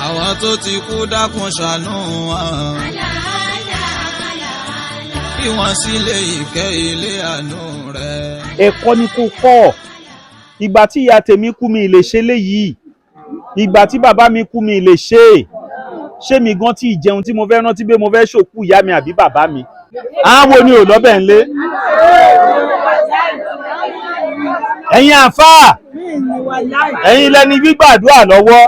Àwọn tó ti kú dákun ṣàánú wọn. Kí wọ́n sì lè ìkẹ́ ilé àánú rẹ̀. Ẹ̀kọ́ ni kò kọ́. Ìgbà tí ìyá tèmi kú, mi lè ṣe léyìí. Ìgbà tí bàbá mi kú, mi lè ṣe é. Ṣé mi gan tí ìjẹun tí mo fẹ́ rántí pé mo fẹ́ ṣòkú ìyá mi àbí bàbá mi? Àwọn wo ni ò lọ́bẹ̀ ńlé? Ẹ̀yin àfáà, ẹ̀yin lẹni gbígbàdúrà lọ́wọ́.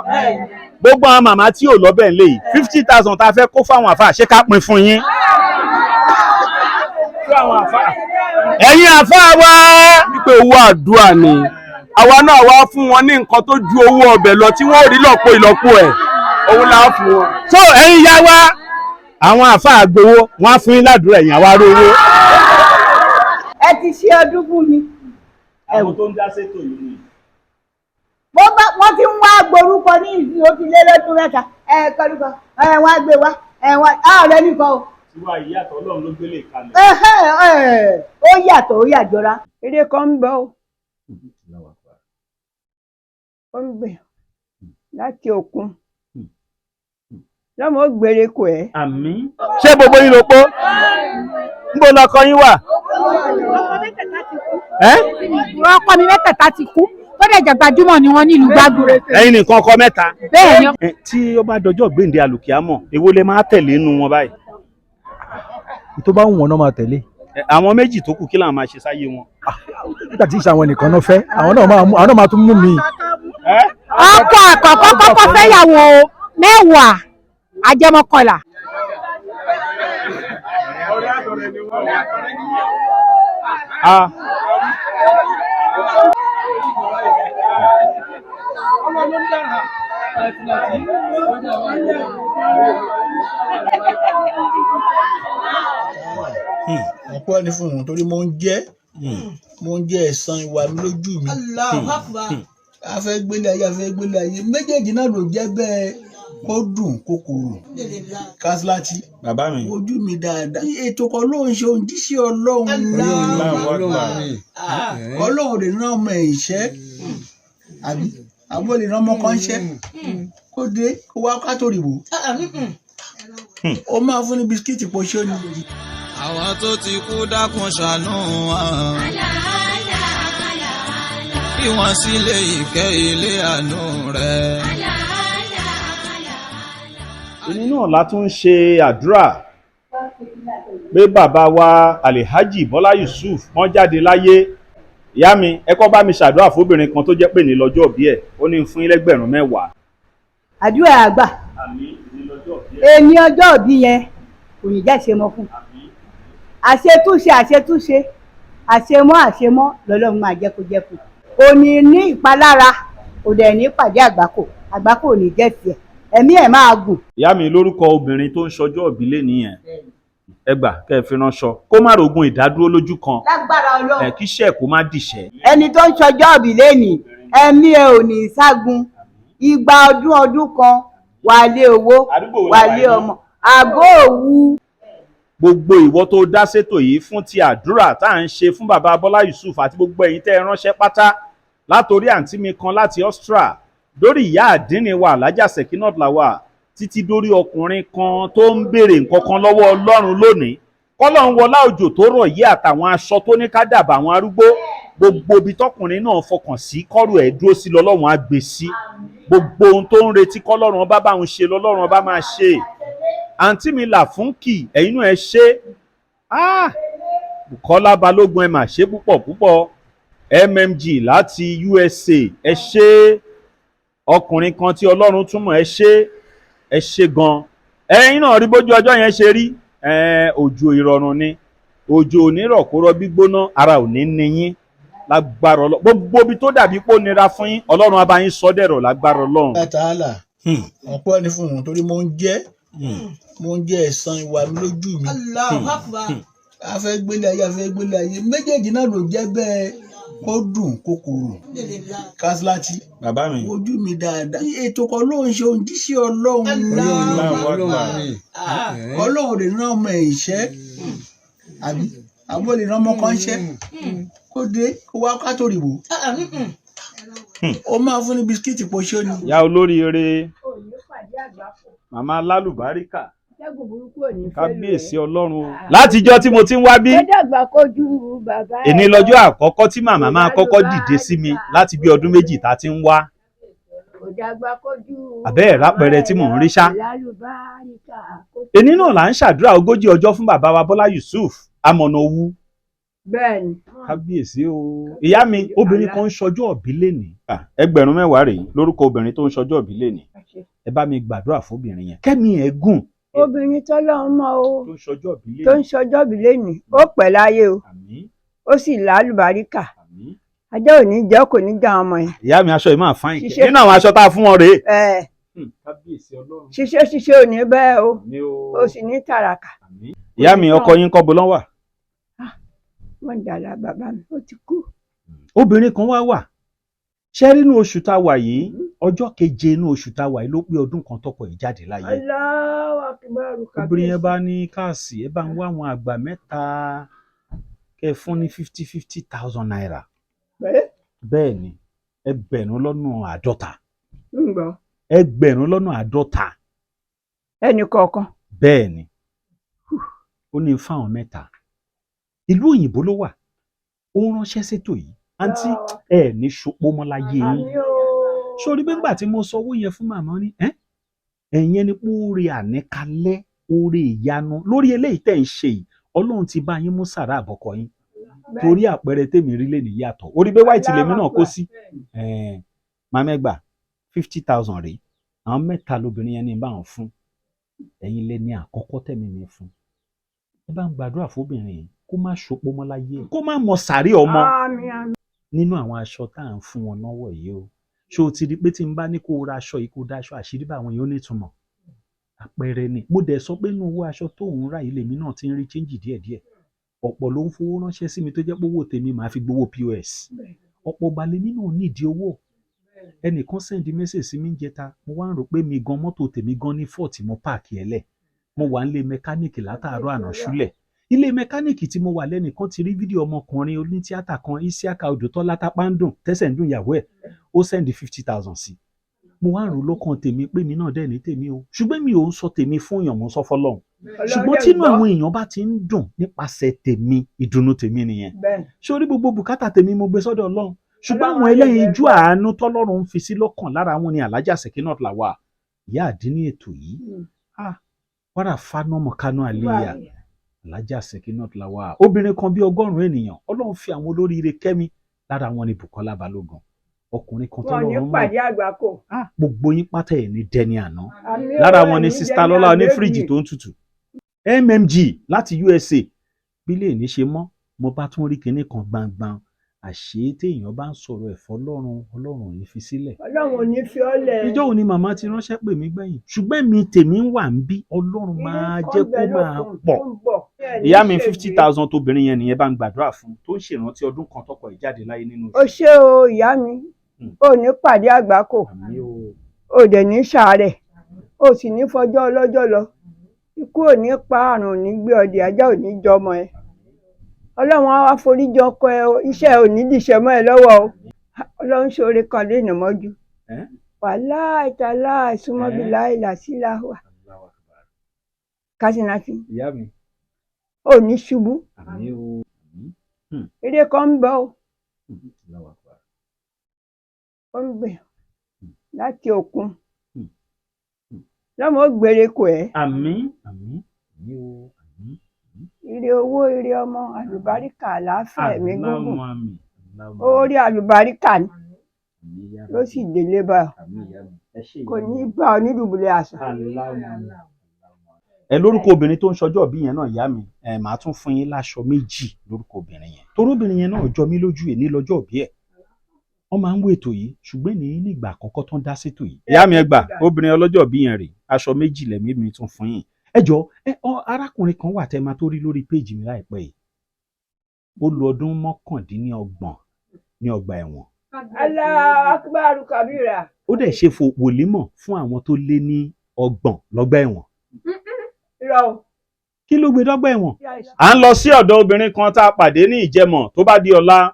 Gbogbo àwọn màmá tí ò lọ́bẹ̀ ńlé yìí, 50,000 tá a fẹ́ kó fáwọn àfáà, ṣé ká pín fún yín? Ẹ̀yin àfáà wá. Wípé owó àdúrà ni àwa náà wá fún wọn ní nǹkan tó ju owó ọbẹ̀ lọ tí wọ́n rí lọ́pọ̀ ìlọ́po ẹ̀, òun là á fún wọn. So ẹ̀yin yá wa, àwọn àfáà gbowó, wọ́n á fún yín ládùúrà, ẹ̀yin àwa rówó. Ẹ ti ṣe ọdún fún mi. Àwọn tó ń dá sétò yìí ni. Wọ́n ti ń wá gborúkọ ní ìsìn, ó ti lé lọ́dún 3. Ẹ kọ́lùkọ ẹ, wọ́n á gbé wá ẹ, wọ́n á ọ̀rẹ́ nìkan o. Tiwa yìí àtọ̀, Ọlọ́run ló gbélé kalẹ̀. Ẹhẹ́, ẹ, ó yàtọ̀, ó yàjọra. Eré kan ń bọ̀ ó, ó ń bẹ̀ láti òkun lọ́mọ ó gbére kò ẹ́. Àmín. Ṣé gbogbo yín ló pọ́? Níbo lọkọ yín wà? Ẹ́? Ọkọ mi mẹ́tẹ̀ẹ̀ta ti kú, tó dẹ̀ jẹ́ gbajúmọ̀ ni wọ́n nílùú Gbàgùrà. Ẹ̀yin nìkan ọkọ mẹ́ta. Bẹ́ẹ̀ ni. Ẹ, tí ó bá dọjọ́ gbèǹde àlùkìámọ̀, èwo lè máa tẹ̀lé inú wọn báyìí? Tó bá wù wọ́n náà máa tẹ̀lé. Ẹ, àwọn méjì tó kù, kí làwọn máa ṣe sáyé wọn? Nígbà tí ìṣe àwọn nìkan náà fẹ́, àwọn náà máa mú, àwọn náà máa tún mú mi. Ẹ́? Ọkọ àkọ́kọ́ kọ́kọ́ fẹ́yàwó 10, ajẹmọ́kọlà. Ah. Ọpẹ́ ni fún un torí mo ń jẹ́ ẹ̀san ìwà mi lójú mi. A fẹ́ gbélé ayé, a fẹ́ gbélé ayé, méjèèjì náà ló jẹ́ bẹ́ẹ̀, kó dùn kó korò. Kásíláàtì. Bàbá mi. Ojú mi dáadáa. Ètò kan ló ń ṣe ohun jíṣẹ́ Ọlọ́run. Ọlọ́run lè rán ọmọ ẹ̀ iṣẹ́, àbí àbó lè rán ọmọ kan iṣẹ́ kó dé kó wá ká tó rìbò. Ó máa fún ní bisikíìtì pọ̀ ṣé ó ní. Àwọn tó ti kú dákun ṣàánú wọn. Kí wọ́n sì lè ìkẹ́ ilé àánú rẹ̀. Èmi náà la tún ń ṣe àdúrà pé bàbá wa Alhaji Bọ́lá Yusuf wọ́n jáde láyé. Ìyá mi, ẹ kọ́ bá mi ṣàdúrà fóbìnrin kan tó jẹ́ pé ní lọ́jọ́ òbí ẹ̀, ó ní fún yín lẹ́gbẹ̀rún 10. Àdúrà àgbà. Àmín, ní lọ́jọ́ òbí ẹ̀. Èmi ọjọ́ òbí yẹn kò ní jẹ́ ṣe mọ́ fún àṣetúnṣe, àṣetúnṣe, àṣemọ́, àṣemọ́ lọ́lọ́run máa jẹ́ kó jẹ́ fún. Kò ní ní ìpalára, kò dẹ̀ ní pàdé àgbákò, àgbákò ò ní jẹ́ tiẹ̀, ẹ̀mí ẹ̀ máa gùn. Ìyá mi, lórúkọ obìnrin tó ń ṣọjọ́ òbí lé nìyẹn, ẹ gbà kẹ́ ẹ fi ránṣọ kó má rògùn ìdádúró lójú kan. Lágbára Ọlọ́run. Ẹ kíṣẹ́ kó má dìṣẹ́. Ẹni tó ń ṣọjọ́ òbí lénìí, ẹ̀mí ẹ ò ní ságun, igba ọdún ọdún kan, wà lé owó, Àdúgbò wo la wà wà lé yìí? ọmọ àgọ́ òwu. Gbogbo ìwọ tó dá sétò yìí fún ti àdúrà tá à ń ṣe fún bàbá Bọ́lá Yusuf àti gbogbo ẹ̀yin tẹ́ ẹ ránṣẹ́ pátá, látòrí àǹtí mi kan láti Austria, dórí ìyá àdínní wa Alájà Sekinat Lawal, títí dórí ọkùnrin kan tó ń béèrè nǹkan kan lọ́wọ́ Ọlọ́run lónìí, kọ́lọ́run wọlá òjò tó rọ̀ yí àtàwọn aṣọ tó ní ká dàbà àwọn arúgbó, gbogbo ibi tọkùnrin náà fọkàn sí kọ́rù ẹ̀ dúró sí lọ́lọ́run á gbé sí. Gbogbo ohun tó ń retí kọ́lọ́run ọba bá òun ṣe lọ́lọ́run ọba máa ṣe. Àǹtí mi là fún kì, ẹ̀yin náà ẹ ṣe. Ah! Bukola Balógun, ẹ mà ṣe púpọ̀ púpọ̀. MMG láti USA, ẹ ṣe. Ọkùnrin kan tí Ọlọ́run túmọ̀, ẹ ṣe, ẹ ṣe gan. Ẹ̀yin náà rí bójú ọjọ́ yẹn ṣe rí. Òjò ìrọ̀rùn ni, òjò onírọ̀ kó rọ gbígbóná, ara ò ní ní yín lágbára Ọlọ́run. Gbogbo ibi tó dàbí pé ó nira fún yín, Ọlọ́run á bá yín sọ dẹ̀rọ̀ lágbára Ọlọ́run. Tààlà, ọpẹ́ ni fún un torí mo ń jẹ́ ẹ̀san ìwà mi lójú mi. A fẹ́ gbélé ayé, a fẹ́ gbélé ayé, méjèèjì náà ló jẹ́ bẹ́ẹ̀, kó dùn kó korò. Kásíláàtì. Bàbá mi. Ojú mi dáadáa. Ètò kan ló ń ṣe ohun jíṣẹ́ Ọlọ́run. Ọlọ́run lè rán ọmọ ẹ̀ iṣẹ́, àbí àbó lè rán ọmọ kan iṣẹ́ kó dé kó wá ká tó rìbò. Ó máa fún ní bisikíìtì pọ̀ ṣé ó ní. Ìyá olóríire. Màmá lálùbáríkà. Ṣẹ́gun burúkú ò ní fẹ́ lù ẹ́. Kábíyèsí Ọlọ́run o. Látijọ́ tí mo ti ń wá bí. Ó dàgbà kojú bàbá ẹ̀ Èní lọ. lọ́jọ́ àkọ́kọ́ tí màmá máa kọ́kọ́ dìde sí mi láti bí ọdún 2 tá a ti ń wá. Kò dàgbà kojú. Àbẹ́ ẹ̀ rápẹrẹ tí mò ń rí ṣá. Lálùbáríkà. Èní náà là ń ṣàdúrà 40 ọjọ́ fún bàbá wa Bọ́lá Yusuf Amọ̀nà Owú. Bẹ́ẹ̀ni. Kábíyèsí o. Ìyá mi, obìnrin kan ń ṣọjọ́ òbí lénìí. Ẹgbẹ̀rún 10 rèé lórúkọ obìnrin tó ń ṣọjọ́ òbí lénìí. Ẹ bá mi gbàdúrà fóbìnrin yẹn. Kẹ́mi ẹ̀ gùn. Obìnrin tọ́lọ́run mọ́ o. Tó ń ṣọjọ́ òbí lénìí. Tó ń ṣọjọ́ òbí lénìí. Ó pẹ́ láyé o. Àmín. Ó sì lálùbáríkà. Àmín. Ajá ò ní jẹ́ kò ní já ọmọ yẹn. Ìyá mi, aṣọ yìí máa fáyìn kẹ́. Ṣiṣẹ́- Nínú àwọn aṣọ tá a fún wọn rèé. Ẹ Kábíyèsí Ọlọ́run. ṣiṣẹ́ ṣiṣẹ́ ò ní bẹ́ẹ̀ o. Àmín o. O sì ní tàràkà. Ìyá mi, ọkọ yín kọ́ bo lọ́n wà. Wọ́n dàlà bàbá mi, ó ti kú. Obìnrin kan wá wà ṣé nínú oṣù tá a wà yìí, ọjọ́ keje inú oṣù tá a wà yìí ló pé ọdún kan tọkọ yìí jáde láyé. Allahu Akbar. Obìnrin yẹn bá ní káàsì, ẹ bá ń wá àwọn àgbà mẹ́ta kẹ́ ẹ fún ní 50,000 naira. Bẹ́ẹ̀. Bẹ́ẹ̀ ni, 50,000. Ń gbọ́. 50,000. Ẹnì kọ̀ọ̀kan. Bẹ́ẹ̀ ni, ó ní fáwọn mẹ́ta. Ìlú òyìnbó ló wà, ó ń ránṣẹ́ sétò yìí. Àǹtí ẹ ní ṣopó mọ́ láyé yín. Àmín o. Sórí pé ńgbà tí mo sọ owó yẹn fún màmá ní ẹ́ ẹ̀yin ẹni pé oore àníkalẹ́, oore ìyanu lórí eléyìí tẹ̀ ń ṣe yìí, Ọlọ́run ti bá yín mú sàrà àbọ̀kọ yín, torí àpẹẹrẹ tèmi rí lè níyàtọ̀ orí pé white lèmi náà kó sí. Màmá ẹgbà 50,000 rèé. Àwọn mẹ́ta lobìnrin yẹn ní bá wọn fún. Ẹ̀yin lẹ ní àkọ́kọ́ tẹ̀mí mi fún. Ẹ bá ń gbàdúrà fóbìnrin yìí kó má ṣopó mọ́ láyé, kó má mọ sàárè ọmọ. Àmín, àmín. Nínú àwọn aṣọ tá à ń fún wọn lọ́wọ́ yìí o, ṣé o ti rí i pé tí n bá ní kó o ra aṣọ yìí, kó o da aṣọ àṣírí bá àwọn èèyàn nítumọ̀ àpẹẹrẹ ni. Mo dẹ̀ sọ pé inú owó aṣọ tó ń rà yìí lèmi náà ti ń rí chíńjì díẹ̀díẹ̀. Ọ̀pọ̀ ló ń fowó ránṣẹ́ sí mi tó jẹ́ pé owó tèmi màá fi gbowó POS. Ọ̀pọ̀ ọba lèmi náà nídìí owó. Ẹnìkan send message sí mi ń jẹta, mo wá ń rò pé mi gan mọ́tò tèmi gan ní fọ́ọ̀tì, mo páàkì ẹ̀ lẹ̀, mo wà nílé mẹkáníìkì látàárọ̀ àná ṣúlẹ̀. Ilé mẹkáníìkì tí mo wà, lẹ́nìkan ti rí fídíò ọmọkùnrin onítíátà kan, Isiaka Odùtọ́lá, tápá ń dùn tẹ́sẹ̀ ń dùn ìyàwó ẹ̀, ó send 50,000 sí. Mo wá ń rò lọ́kàn tèmi pé mi náà dẹ̀ ní tèmi o, ṣùgbọ́n mi ò ń sọ tèmi fún èèyàn, mo ń sọ fọlọ́run. Ṣùgbọ́n tínú àwọn èèyàn bá ti ń dùn nípasẹ̀ tèmi, ìdùnnú tèmi nìyẹn. Bẹ́ẹ̀. Sórí gbogbo bùkátà tèmi mo gbé sọ́dọ̀ Ọlọ́run, ṣùgbọ́n àwọn Ọlọ́run á lè ẹlẹ́yinjú bẹ́ẹ̀. àánú tọ́lọ́run ń fi sí lọ́kàn lára wọn ni Alhaja Sekinat Lawal, ìyá àdínní ètò yìí. Ah, wàrà fanọmọ kánú àlẹyà Alhaja Sekinat Lawal, obìnrin kan bí 100 ènìyàn. Ọlọ́run fi àwọn olóríire kẹ́mi, lára wọn ni Bukola Balógun, ọkùnrin kan Wọn ò ní tọ́lọ́run mọ̀. pàdé àgbákò. Gbogbo yín pátá ẹ̀ ní dẹni àná. Àmín o, Lára wọn ni ẹ̀ ní sista dẹni Lọ́lá àgbébì. onífíríjì tó ń tutù, MMG láti USA. Bí lè ní ṣe mọ́, mo bá tún rí kinní kan gbangban, àṣé téèyàn bá ń sọ̀rọ̀ ẹ̀fọ́ Ọlọ́run, Ọlọ́run ò ní fi sílẹ̀. Ọlọ́run ò ní fi ọ́ lẹ̀. Ìjọ́ wo ni màmá ti ránṣẹ́ pè mí gbẹ̀yìn? Ṣùgbọ́n mi tèmi ń wà ń bí, Ọlọ́run máa jẹ́ kó máa pọ̀. Ìyá mi, 50,000 tóbìnrin yẹn nìyẹn, bá ń gbàdúrà fún tó ń ṣèrántí ọdún kan tọkọ ẹ̀ jáde láyé nínú O ṣé o ìyá mi, ò ní pàdé àgbákò, Àmín o. ò dẹ̀ ní ṣàárẹ̀, ò sì ní fọjọ́ ọlọ́jọ́ lọ. Ikú ò ní pa, àrùn ò ní gbé ọdẹ, ajá ò ní jọmọ ẹ. Ọlọ́run á wá foríjì ọkọ ẹ o, iṣẹ́ ò ní dìṣẹ́ mọ́ ẹ lọ́wọ́ o. Ọlọ́run ṣoore kan léèyàn mọ́jú. Ẹ́? Wàláì tàláì súnmọ́ bí Ẹ́? láì làsíláwà. Kásínátì, Ìyá mi. ò ní ṣubú. Àmín o. Eré kan ń bọ̀ o, Allahu Akbar. ó ń bẹ̀ láti òkun. Lọ́mọ ó gbére kò ẹ́. Àmín, àmín, àmín o, àmín. Ire owó, ire ọmọ, àlùbáríkà, àlàáfíà, ẹ̀mí gígùn. Allahumma àmín. Allahumma Orí àlùbáríkà ni àmín ya ló sì délé bá ọ. Àmín ìyá mi. Ẹ ṣé Kò ìyá ní mi. í bá ọ nídùbúlẹ̀ àṣà. Allahumma àmín. Ẹ lórúkọ obìnrin tó ń ṣọjọ́ òbí yẹn náà, ìyá mi, ẹ màá tún fún yín láṣọ méjì lórúkọ obìnrin yẹn, torí obìnrin yẹn náà jọ mí lójú. Èní lọ́jọ́ òbí ẹ̀, wọ́n máa ń wo ètò yìí, ṣùgbọ́n ní nígbà àkọ́kọ́ tó ń dá sétò yìí. Ìyá mi, ẹ gbà, obìnrin ọlọ́jọ́ òbí yẹn rèé, aṣọ méjì lẹ̀mí mi tún fún yín. Ẹ jọ ẹ ọ, arákùnrin kan wà tẹ́ máa tó rí lórí péèjì mi láìpẹ́ yìí. Ó lo ọdún 29 ní ọgbà ẹ̀wọ̀n. Allahu Akbar kabira. Ó dẹ̀ ṣe fò wòlímọ̀ fún àwọn tó lé ní 30 lọ́gbà ẹ̀wọ̀n. Irọ́ o. Kí ló gbé dọ́gbà ẹ̀wọ̀n? À ń lọ sí ọ̀dọ̀ obìnrin kan tá a pàdé ní Ìjẹmọ̀ tó bá di ọ̀la.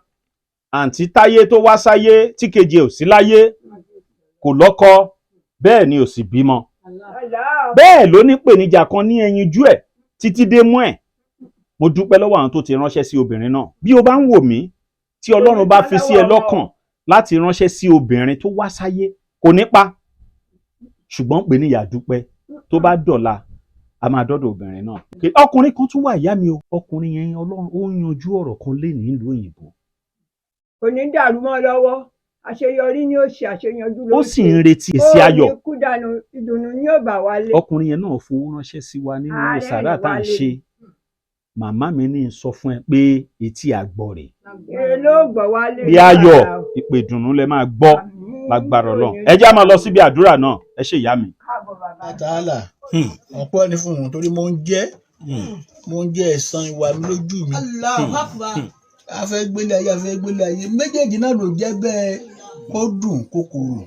Àǹtí Táyé tó wá sáyé tí kejì ò sí láyé, kò lọ́kọ, bẹ́ẹ̀ ni ò sì bímọ. Bẹ́ẹ̀ ló ní pèníjà kan ní ẹyinjú ẹ̀ títí dé mú ẹ̀. Mo dúpẹ́ lọ́wọ́ àwọn tó ti ránṣẹ́ sí obìnrin náà. Bí o bá ń wò mí, tí Ọlọ́run bá fi sí ẹ lọ́kàn láti ránṣẹ́ sí obìnrin tó wá sáyé, kò ní pa, ṣùgbọ́n pè ní ìyá dúpẹ́. Tó bá dọ̀la, a máa dọ́dọ̀ obìnrin náà. Ọkùnrin kan tún wà, ìyá mi o. Ọkùnrin yẹn, Ọlọ́run ó ń yanjú ọ̀rọ̀ kan lé nílùú òyìnbó. Kò ní dàrú mọ́ lọ́wọ́, àṣeyọrí ni ó ṣe, àṣeyanjú ló Ó sì ń retí èsì ayọ̀. Ó ní kú dànù, ìdùnnú ni ó bá wálé. Ọkùnrin yẹn náà fowó ránṣẹ́ sí wa nínú Ààrẹ sàrà tá à ń ìwálé. ṣe. Màmá mi ní sọ fún ẹ pé etí àgbọ̀ rè. Èrè ló gbọ́ wálé. Bí ayọ̀, ìpè ìdùnnú lẹ máa gbọ́ lágbára Ọlọ́run. Ẹ jẹ́ á máa lọ síbi àdúrà náà. Ẹ ṣe, ìyá mi. Káàbọ̀ bàbá. Àtàlà, ọpẹ́ ni fún un torí mo ń jẹ́ ẹ̀san ìwà mi lójú mi. A fẹ́ gbélé ayé, a fẹ́ gbélé ayé, méjèèjì náà ló jẹ́ bẹ́ẹ̀, kó dùn kó korò.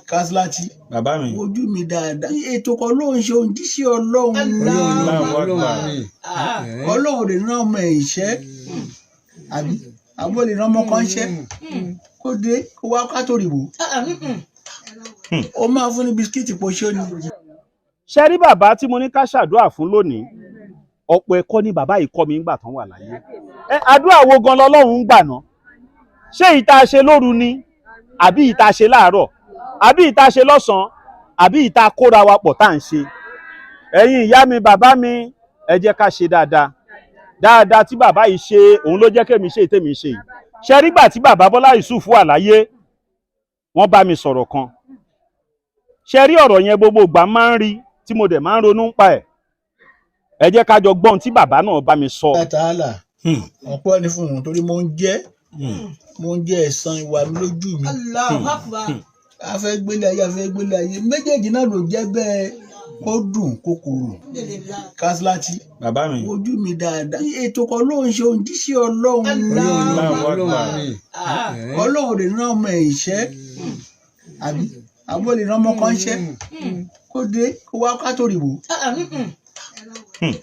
Kásíláàtì Bàbá mi. ojú mi dáadáa. Ètò kan ló ń ṣe ohun jíṣẹ́ Ọlọ́run. Ọlọ́run lè rán ọmọ ẹ̀ iṣẹ́, àbí àbó lè rán ọmọ kan iṣẹ́ kó dé kó wá ká tó rìbò. Ó máa fún ní bisikíìtì pọ̀ṣọ́ ni. Ṣe rí bàbá tí mo ní ká ṣàdúrà fún lónìí, ọ̀pọ̀ ẹ̀kọ́ ni bàbá yìí kọ́ mi ńgbà tán wà láyé. Ẹ àdúrà wo gan lọ́lọ́run ń gbà ná? Ṣé ìta ṣe lóru ni, àbí ìta ṣe láàárọ̀, àbí ìta ṣe lọ́sàn-án, àbí ìta kóra wa pọ̀ tá à ń ṣe? Ẹ̀yin ìyá mi, bàbá mi, ẹ jẹ́ ká ṣe dáadáa. Dáadáa tí bàbá yìí ṣe, òun ló jẹ́ kémi ṣe ìtẹ̀mí ṣe yìí. Ṣe rígbà tí bàbá Bọ́lá Yusuf wà láyé, wọ́n bá mi sọ̀rọ̀ kan. Ṣe rí ọ̀rọ̀ yẹn, gbogbo ìgbà máa ń rí tí mo dẹ̀ máa ń ronú pa ẹ̀. Ẹ jẹ́ ká jọ gbọ́n tí bàbá náà bá mi sọ. Àtàlà, ọpẹ́ ni fún un torí mo ń jẹ́ ẹ̀san ìwà mi lójú mi. A fẹ́ gbélé ayé, a fẹ́ gbélé ayé, méjèèjì náà ló jẹ́ bẹ́ẹ̀, kó dùn kó korò. Kásíláàtì Bàbá mi. ojú mi dáadáa. Ètò kan ló ń ṣe ohun jíṣẹ́ Ọlọ́run. Ọlọ́run lè rán ọmọ ẹ̀ iṣẹ́, àbí àbó lè rán ọmọ kan iṣẹ́ kó dé kó wá ká tó rìbò.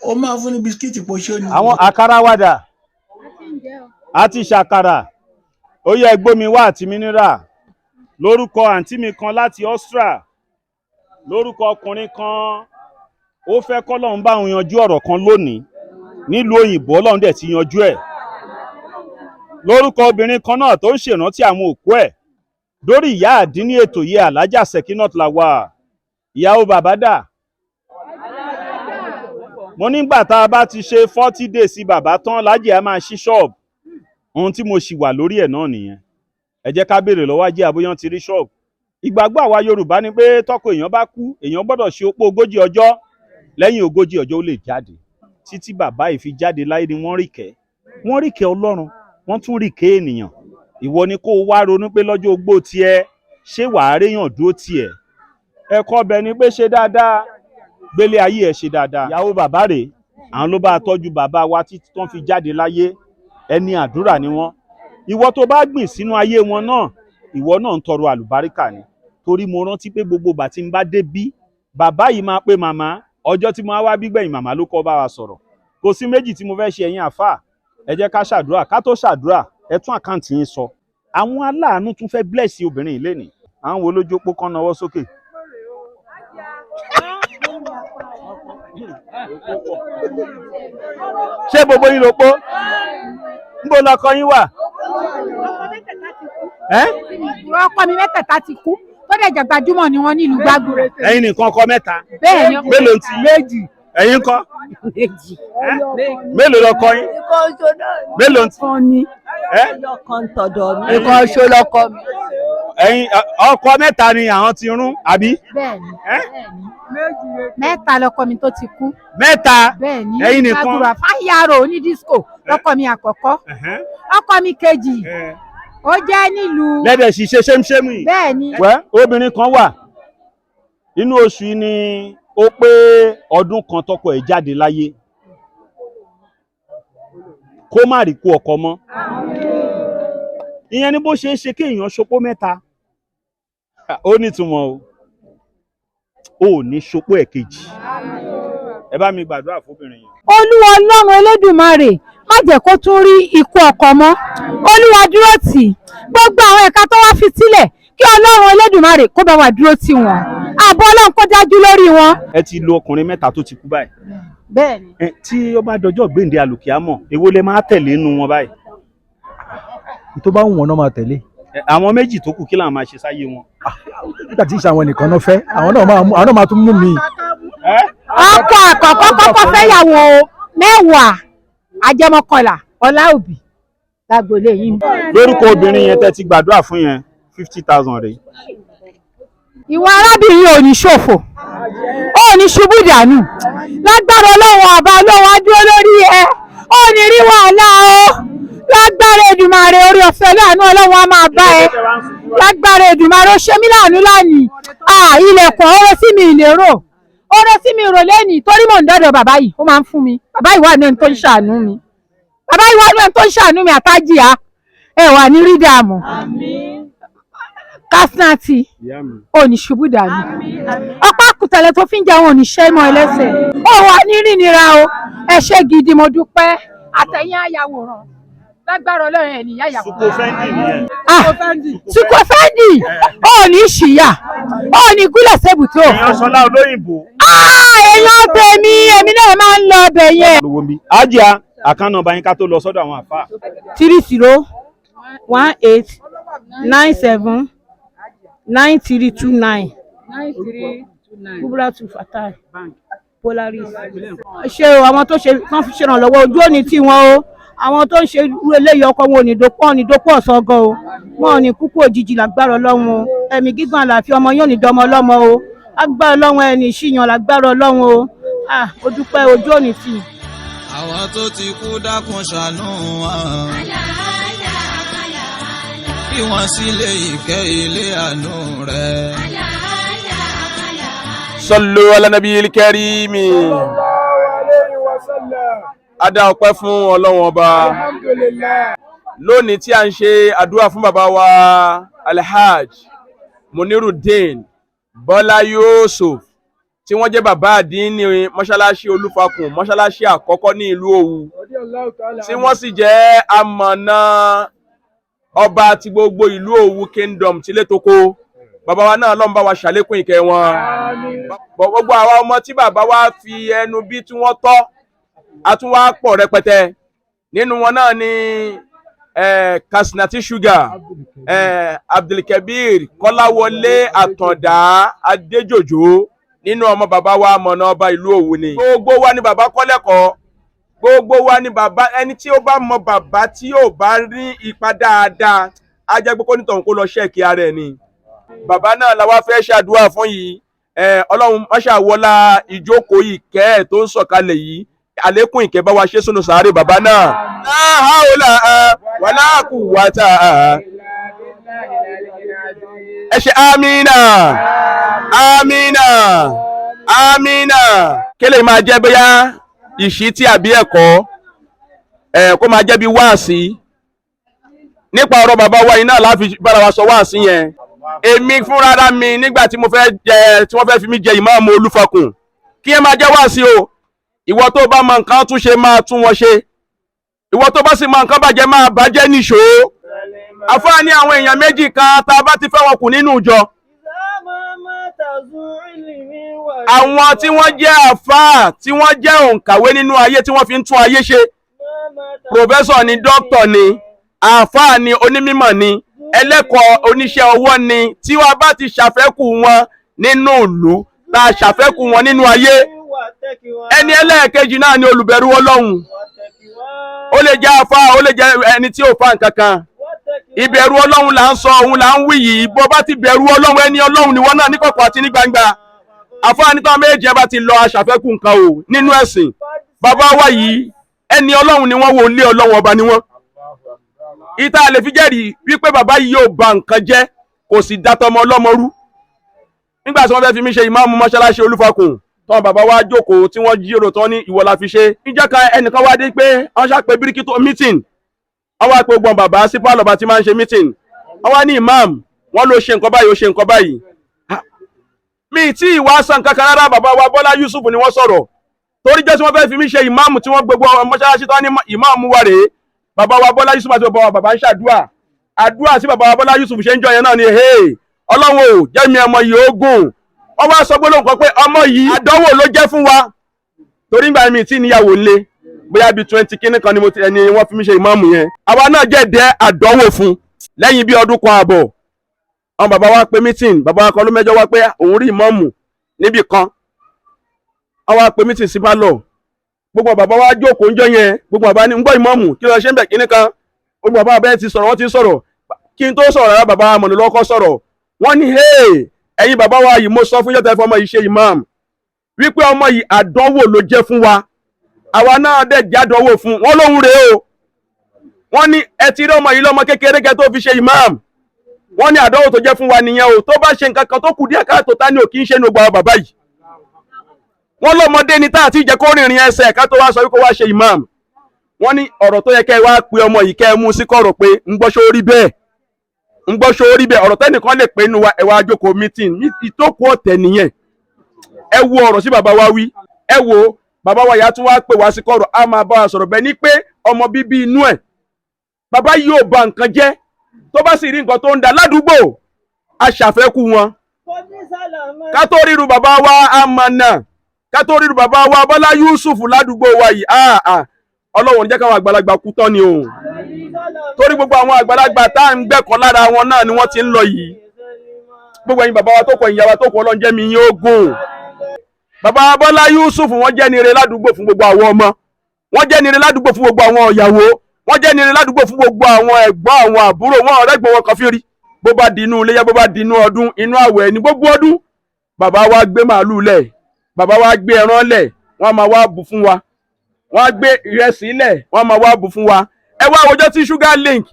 Ó máa fún ní bisikíìtì pọ̀ṣọ́ ni. Àwọn àkàrà wàdà àti ṣàkàrà, ó yẹ gbómi wá àti mínírà. Lórúkọ àǹtí mi kan láti Austria, lórúkọ ọkùnrin kan, ó fẹ́ kọ́lọ́run bá òun yanjú ọ̀rọ̀ kan lónìí nílùú òyìnbó, Ọlọ́run dẹ̀ ti yanjú ẹ̀. Lórúkọ obìnrin kan náà tó ń ṣèrántí àwọn òkú ẹ̀, lórí ìyá àdínní ètò yìí, Alhaja Sekinat Lawal, ìyàwó bàbá dà. Mo nígbà tá a bá ti ṣe 40 days sí bàbá tán, lájì á máa ṣí ṣọ́ọ̀bù. Ohun tí mo ṣì wà lórí ẹ̀ náà nìyẹn. Ẹ jẹ́ ká béèrè lọ́wọ́ ajé àbóyán ti rí ṣọ́ọ̀bù. Ìgbàgbọ́ àwa Yorùbá ni pé tọ́kọ èèyàn bá kú, èèyàn gbọ́dọ̀ ṣe opó 40 ọjọ́. Lẹ́yìn 40 ọjọ́, ó lè jáde. Títí bàbá yìí fi jáde láyé ni wọ́n rí kẹ́, wọ́n rí kẹ́ Ọlọ́run, wọ́n tún rí kẹ́ ènìyàn. Ìwọ ni kó o wá ronú pé lọ́jọ́ ogbó tiẹ̀, ṣé wàá réyàn dúró tiẹ̀? Ẹ̀kọ́ ọbẹ̀ ni pé ṣe dáadáa, gbélé ayé ẹ̀ ṣe dáadáa. Ìyàwó bàbá rèé, àwọn ló bá tọ́jú bàbá wa títí tán fi jáde láyé. Ẹni àdúrà ni wọ́n. Ìwọ tó bá gbìn sínú ayé wọn náà, ìwọ náà ń tọrọ àlùbáríkà ni. Torí mo rántí pé gbogbo ìgbà tí n bá dé bí, bàbá yìí máa pé màmá. Ọjọ́ tí mo wá bí gbẹ̀yìn, màmá ló kọ́ bá wa sọ̀rọ̀. Kò sí méjì tí mo fẹ́ ṣe. Ẹ̀yin àfáà, ẹ jẹ́ ká ṣàdúrà. Ká tó ṣàdúrà, ẹ tún account yín sọ. Àwọn aláàánú tún fẹ́ bless obìnrin yìí lénìí. Àwọn wo ló jókòó kan nawọ́ sókè? Ṣé gbogbo yín ló pọ̀? Níbo lọkọ yín wà? Ọkọ mi mẹ́tẹ̀ẹ̀ta ti kú, tó dẹ̀ jẹ́ gbajúmọ̀ ni wọ́n nílùú Gbàgùrà. Ẹ̀yin nìkan ọkọ mẹ́ta? Bẹ́ẹ̀ ni. Mélòó ti? Méjì. Ẹ̀yin ńkọ́? Méjì. Mélòó lọkọ yín? Mélòó ti? Nǹkan ṣo lọkọ mi. Ẹ̀yin ọkọ mẹ́ta ni àwọn ti rún, àbí? Bẹ́ẹ̀ni. Mẹ́ta lọkọ mi tó ti kú. Mẹ́ta? Bẹ́ẹ̀ni. Ẹ̀yin nìkan? Gbàgùrà fáyàrò oní disco lọkọ mi àkọ́kọ́. Ọkọ mi kejì, ó jẹ́ nílùú. Lẹ́dẹ̀ sì ṣe ṣémṣémù yìí. Bẹ́ẹ̀ni. Wẹ́, obìnrin kan wà inú oṣù yìí ni ó pé ọdún kan tọkọ ẹ̀ jáde láyé. Kó má rí kú ọkọ mọ́. Ìyẹn ni bó ṣe é ṣe kéèyàn ṣopó mẹ́ta. Ó nítumọ̀ o. Ó ní ṣopó ẹ̀ kejì. Ẹ bá mi gbàdúrà fóbìnrin yẹn. Olúwa Ọlọ́run Elédùmarè, má jẹ́ kó tún rí ikú ọkọ mọ́. Olúwa dúró tì í. Gbogbo àwọn ẹ̀ka tó wá fi sílẹ̀, kí Ọlọ́run Elédùmarè. Elédùmarè kó bá wa dúró tì wọ́n, ààbò Ọlọ́run kó dájú lórí wọn. Ẹ ti lo ọkùnrin mẹ́ta tó ti kú báyìí. Bẹ́ẹ̀ni. Ẹ, tí ó bá dọjọ́ gbèǹde àlùkìyámọ̀, èwo lẹ máa tẹ̀lé nínú wọn báyìí? Tó bá wù wọ́n náà máa tẹ̀lé. Ẹ, àwọn méjì tó kù, kí làwọn máa ṣe sáyé wọn? Nígbà tí ìṣe àwọn nìkan náà fẹ́, àwọn náà máa mú, àwọn náà máa tún mú mi. Ọkọ àkọ́kọ́ kọ́kọ́ fẹ́yàwó 10, ajẹmọ́kànlá Ọláòbí lágboolé yìí. Lórúkọ obìnrin yẹn tẹ́ ti gbàdúrà fún yẹn, 50,000 rèé. Ìwọ arábìnrin ò ní ṣòfò, ò ní ṣubú dànù lágbára Ọlọ́run ọba. Ọlọ́run á dúró lórí ẹ, ò ní rí wàhálà o lágbára Èdùmàrè. Orí ọ̀fẹ́ láàánú Ọlọ́run á máa bá ẹ lágbára Èdùmàrè. Ó ṣe mí láàánú lánìí. À ilẹ̀kùn ọ̀rọ̀ sí mi ìlérò, ọ̀rọ̀ sí mi ìrò lẹ́nìí, torí mò ń dọ́dọ̀ bàbá yìí, ó máa ń fún mi. Bàbá yìí wà ní ẹni tó ń ṣàánú mi, bàbá yìí wà ní ẹni tó ń ṣàánú mi. Àtàjìyà ẹ wà ní rí dààmú. Kásínàtì ò ní ṣubú dànù, ọ̀pá àkùtẹ̀lẹ̀ tó fi ń jẹun ò ní ṣẹ́ mọ́ ẹlẹ́sẹ̀, ó wà ní rìnira o. Ẹ ṣé gidi, mo dúpẹ́. Àtẹ̀yìn ayàwòrán, lágbára Ọlọ́run ẹ̀ níyà yàwòrán. Sukofendi nìyẹn. Sukofendi ò ní ṣìyà, ò ní gúnlẹ̀ sébùtò. Èèyàn Ṣọlá olóyìnbó. Èèyàn tèmi, èmi náà máa ń lọ ọbẹ̀ yẹn. Lówó ń bí. Ájíà, àkànnà ọba yín ká tó lọ sọ́dọ̀ àwọn àfáà. 3018979329, Kuburatu Fatai, Polaris. Ṣé o, àwọn tó ṣe tán fi ṣèrànlọ́wọ́ ojú òní tí wọn o, àwọn tó ń ṣe irú eléyìí, ọkọ wọn ò ní dopọ̀, ò ní dopọ̀ ọ̀sán gan o, wọn ò ní kúkú òjijì lágbára Ọlọ́run o. Ẹ̀mí gígùn àlàáfíà, ọmọ yóò ní dọmọ ọlọ́mọ o lágbára Ọlọ́run, ẹni ìṣìyàn lágbára Ọlọ́run o. Ah, ó dúpẹ́, ojú òní tì. Àwọn tó ti kú, dákun ṣàánú wọn. Bí wọ́n sílé ìkẹ́, ilé àánú rẹ̀. Sallu ala nabiyil karimi. A dá ọpẹ́ fún Ọlọ́run ọba lónìí tí a ń ṣe àdúrà fún bàbá wa Alhaj Munirudeen Bọ́lá Yusuf, tí wọ́n jẹ́ bàbá àdínní mọ́ṣáláṣí Olúfakùn, mọ́ṣáláṣí àkọ́kọ́ ní ìlú Òwu, tí wọ́n sì jẹ́ amọ̀nà ọba ti gbogbo ìlú Òwu kingdom tilé toko. Bàbá wa náà, lọ́n bá wa ṣàlékún ìkẹ́ wọn. Gbogbo àwa ọmọ tí bàbá wa fi ẹnu bí tí wọ́n tọ́, a tún wá pọ̀ rẹpẹtẹ. Nínú wọn náà ni Kasinati Sugar, Abdulkabir Kọ́láwọlé Àtàndá Adéjòjò, nínú ọmọ bàbá wa mọ̀nà ọba ìlú Òwu ni. Gbogbo wa ni bàbá kọ́ lẹ́kọ̀ọ́, gbogbo wa ni bàbá. Ẹni tí ó bá mọ bàbá tí yóò bá rí ipa dáadáa, á jẹ́ pé kó nítọ̀hún kó lọ ṣẹ́ẹ̀kì ara ẹ̀ ni. Bàbá náà la wá fẹ́ ṣàdúrà fún yìí. Ọlọ́run máṣá wọlá ìjókòó ìkẹ́ ẹ̀ tó ń sọ̀kalẹ̀ yìí, àlékún ìkẹ́ bá wa ṣe sínú sàárè bàbá náà. La haula wala quwwata. Ẹ ṣe amínà, amínà, amínà. Kí lè máa jẹ́ bóyá ìṣítí àbí ẹ̀kọ́ ẹ̀, kó máa jẹ́ bí wáàsí nípa ọ̀rọ̀ bàbá wa yìí náà láfi bára wa sọ wáàsí yẹn. Èmi fúnra mi, nígbà tí mo fẹ́ jẹ, tí wọ́n fẹ́ fi mí jẹ ìmáàmù Olúfakùn, kí ẹ máa jẹ́ wáàsí o. Ìwọ tó bá mọ nǹkan tún ṣe, máa tún wọn ṣe. Ìwọ tó bá sì mọ nǹkan bàjẹ́, máa bàjẹ́ níṣó. Àfáà ní àwọn èèyàn méjì kan tá a bá ti fẹ́ wọn kù nínú ìjọ, àwọn tí wọ́n jẹ́ àfáà, tí wọ́n jẹ́ òǹkàwé nínú ayé, tí wọ́n fi ń tún ayé ṣe, professor ni, doctor ni, àfáà ni, onímọ̀ ni, ẹlẹ́kọ̀ọ́, oníṣẹ́ ọwọ́ ni, tí wọ́n bá ti ṣàfẹ́kù wọn nínú ìlú, tá a ṣàfẹ́kù wọn nínú ayé. Ẹni ẹlẹ́ẹ̀kejì náà ni olùbẹ̀rù Ọlọ́run. Ó lè jẹ́ àfáà, ó lè jẹ́ ẹni tí ò fa nǹkan kan. Ìbẹ̀rù Ọlọ́run là ń sọ, òun là ń wí yìí. Bó bá ti bẹ̀rù Ọlọ́run, ẹni Ọlọ́run ni wọ́n náà níkọ̀kọ̀ àti ní gbangba. Àfáà ní táwọn méjì ẹ bá ti lọ, aṣàfẹ́kù nǹkan o nínú ẹ̀sìn. Bàbá wa yìí, ẹni Ọlọ́run ni wọ́n, wò lé Ọlọ́run ọba ni wọ́n. Ìta lè fi jẹ́rìí wípé bàbá yìí yóò ba nǹkan jẹ́, kò sì dátọmọ ọlọ́mọ rú. Nígbà tí wọ́n fẹ́ fi mí ṣe ìmáàmù mọ́ṣáláṣí Olúfakùn tán, bàbá wa jókòó tí wọ́n jíròrò tán ní ìwọ la fi ṣe. Níjọ́ kan, ẹnìkan wá dé pé wọ́n ṣàpè bíríkì tó meeting, wọ́n wá pé gbọ́n bàbá sí pálọ̀ bá ti máa ń ṣe meeting. Wọ́n wá ní imam wọ́n ló ṣe nǹkan báyìí, ó ṣe nǹkan báyìí. Mi tí ìwà san kankan rárá. Bàbá wa Bọ́lá Yusuf ni wọ́n sọ̀rọ̀, torí jẹ́ tí wọ́n fẹ́ fi mí ṣe ìmáàmù, tí wọ́n gbogbo mọ́ṣáláṣí tán ní ìmáàmù wa rèé. Bàbá wa Bọ́lá Yusuf àti bàbá wa, bàbá ń ṣàdúà. Àdúà sí bàbá wa Bọ́lá Yusuf ṣe ń jọ yẹn náà ni, hey, Ọlọ́run ò jẹ́mi ọmọ yìí ó gùn. Wọ́n wá sọ gbólóhùn kan pé ọmọ yìí àdánwò ló jẹ́ fún wa, torí nígbà mi tí níyàwó ńlé bóyá bíi 20 kíní kan ni mo ti ẹni wọ́n fi mí ṣe ìmáàmù yẹn. Àwa náà jẹ́ dẹ́ àdánwò fún lẹ́yìn bí ọdún kan àbọ̀. Àwọn bàbá wa pé meeting, bàbá wa kan ló mẹ́jọ wá pé òun rí ìmáàmù níbì kan. Àwa pé meeting sí pálọ̀, gbogbo bàbá wa jókòó ńjọ́ yẹn. Gbogbo bàbá ní ń gbọ́ ìmáàmù kí ló ṣe ń bẹ̀ kíní kan. Gbogbo bàbá bẹ́ẹ̀ ti sọ̀rọ̀, wọ́n ti sọ̀rọ̀. Kí n tó sọ̀rọ̀ rárá, bàbá amọ̀nà lọ́kọ́ sọ̀rọ̀. Wọ́n ní, hey, ẹ̀yin bàbá wa yìí, mo sọ fún yọ́tọ̀ ẹ̀fọ́ ọmọ yìí ṣe ìmáàmù wípé ọmọ yìí àdánwò ló jẹ́ fún wa, àwa náà dẹ̀ jádánwò fún wọn lóhùn rèé o. Wọ́n ní ẹ ti rí ọmọ yìí lọ́mọ kékeré kẹ́ tó fi ṣe ìmáàmù. Wọ́n ní àdánwò tó jẹ́ fún wa nìyẹn o. Tó bá ṣe nǹkan kan tó kù díẹ̀ káàtó, ta ni ò kí ń ṣe ní gbogbo àwọn bàbá yìí? Wọ́n lọ́mọdé ni tá àti ìjẹ́ kó rìnrìn ẹsẹ̀ ká tó wá sọ wípé wá ṣe ìmáàmù. Wọ́n ní ọ̀rọ̀ tó yẹ kẹ́ ẹ wá pe ọmọ yìí kẹ́ ẹ mú sí kọ̀rọ̀ pé ń gbọ́ ṣó rí bẹ́ẹ̀, ń gbọ́ ṣó rí bẹ́ẹ̀, ọ̀rọ̀ tẹ́nìkan lè pè nínú wa, ẹ wá jókòó meeting ìtókù ọ̀tẹ̀ nìyẹn. Ẹ wo ọ̀rọ̀ sí bàbá wa wí. Ẹ wo bàbá wa yà tún wá pè wá sí kọ̀rọ̀, á máa bá wa sọ̀rọ̀ bẹ́ẹ̀ ni pé ọmọ bíbí inú ẹ̀. Bàbá yóò ba nǹkan jẹ́, tó bá sì rí nǹkan tó ń da ládùúgbò, a ṣàfẹ́kù wọn. Ká tó ríru bàbá wa amọ̀nà, ká tó ríru bàbá wa Bọ́lá Yusuf ládùúgbò wa yìí, Ọlọ́run jẹ́ káwọn àgbàlagbà kú tán ni o, torí gbogbo àwọn àgbàlagbà tá à ń gbẹ̀kọ́ lára wọn náà ni wọ́n ti ń lọ yìí. Gbogbo ẹ̀yin bàbá wa tó kọ, ìyá wa tó kọ, Ọlọ́run jẹ́ mi yín ó gùn. Bàbá Bọ́lá Yusuf wọ́n jẹ́ nire ládùúgbò fún gbogbo àwọn ọmọ, wọ́n jẹ́ nire ládùúgbò fún gbogbo àwọn ìyàwó, wọ́n jẹ́ nire ládùúgbò fún gbogbo àwọn ẹ̀gbọ́n, àwọn àbúrò wọn, ọ̀rẹ́gbọ̀n wọn kan fi rí. Bó bá di inú iléyá, bó bá di inú ọdún, inú àwẹ̀ ní gbogbo ọdún, bàbá wa gbé màálù lẹ̀, bàbá wa gbé ẹran lẹ̀, wọ́n máa wá bù fún wa. Wọ́n á gbé ìrẹsì lẹ̀, wọ́n máa wá bù fún wa. Ẹ wá àwùjọ tí Sugar Link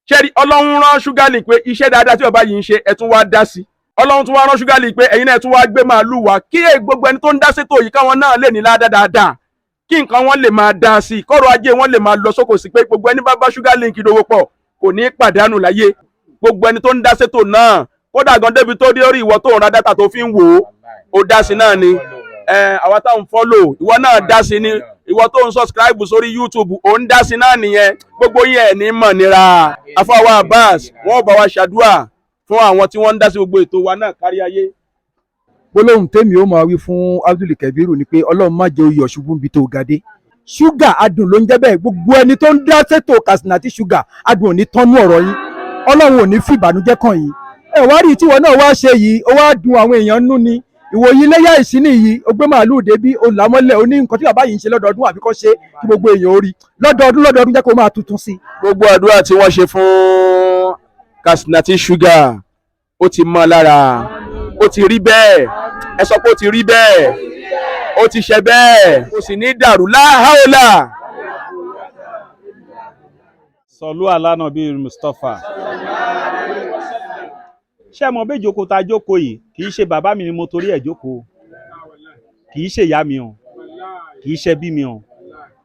ṣe rí. Ọlọ́run rán Sugar Link pé iṣẹ́ dáadáa tí bàbá yìí ń ṣe, ẹ tún wá dá sí. Ọlọ́run tún wá rán Sugar Link pé ẹ̀yin náà tún wá gbé màálù wá, kí gbogbo ẹni tó ń dá sétò yìí káwọn náà lè ní ládàá dáadáa, kí nǹkan wọn lè máa dá sí i, kọ́rọ̀ ajé wọn lè máa lọ sóko sí, pé gbogbo ẹni bá bá Sugar Link dòwò pọ̀ kò ní í pàdánù láyé. Gbogbo ẹni tó ń dá sétò náà, kódà gan débi tó dé orí ìwọ tó ń ra dátà tó fi ń wò ó, ó dá sí náà ni. Àwa táwọn fọ́lò, ìwọ náà dá sí ni. Ìwọ tó ń subscribe sórí YouTube, ó ń dá sí náà nìyẹn. Gbogbo yẹn ẹ̀ ní mọ̀ nira. Afọwọ́ Abbas wọ́n bá wa ṣàdúrà fún àwọn tí wọ́n ń dá sí gbogbo ètò wa náà kárí ayé. Gbólóhùn tèmi ó máa wí fún Abdul Kabiru ni pé Ọlọ́run má jẹ́ oyè ọ̀ṣubú níbi tó ga dé. Ṣúgà adùn ló ń jẹ́ bẹ́ẹ̀. Gbogbo ẹni tó ń dá sétò Kasinati Sugar, adùn ò ní tọ́nú ọ̀rọ̀ yín. Ọlọ́run ò ní fìbànújẹ́ kàn yín. Ẹ wá rí tíwọ náà wá ṣe yìí, ó wá dùn àwọn èèyàn nú ni. Ìwòyí iléyà ìsíní yìí, ó gbé màálùú débí, ó là mọ́lẹ̀, ó ní nǹkan tí bàbá yìí ń ṣe lọ́dọọdún àbí kọ́ ṣe kí gbogbo èèyàn ó rí lọ́dọọdún lọ́dọọdún, jẹ́ kó máa tuntun sí i. Gbogbo àdúrà tí wọ́n ṣe fún Kasinati Sugar, ó ti mọ́ lára, ó ti rí bẹ́ẹ̀. Ẹ sọ pé ó ti rí bẹ́ẹ̀, ó ti ṣe bẹ́ẹ̀, kò sì ní dàrú láhàólà. Sọlú alánàbí Mustapha, ṣé mo bẹ jókòó ta jókòó yìí? Kì í ṣe bàbá mi ni mo torí ẹ̀ jókòó, kì í ṣe ìyá mi o, kì í ṣe bí mi o,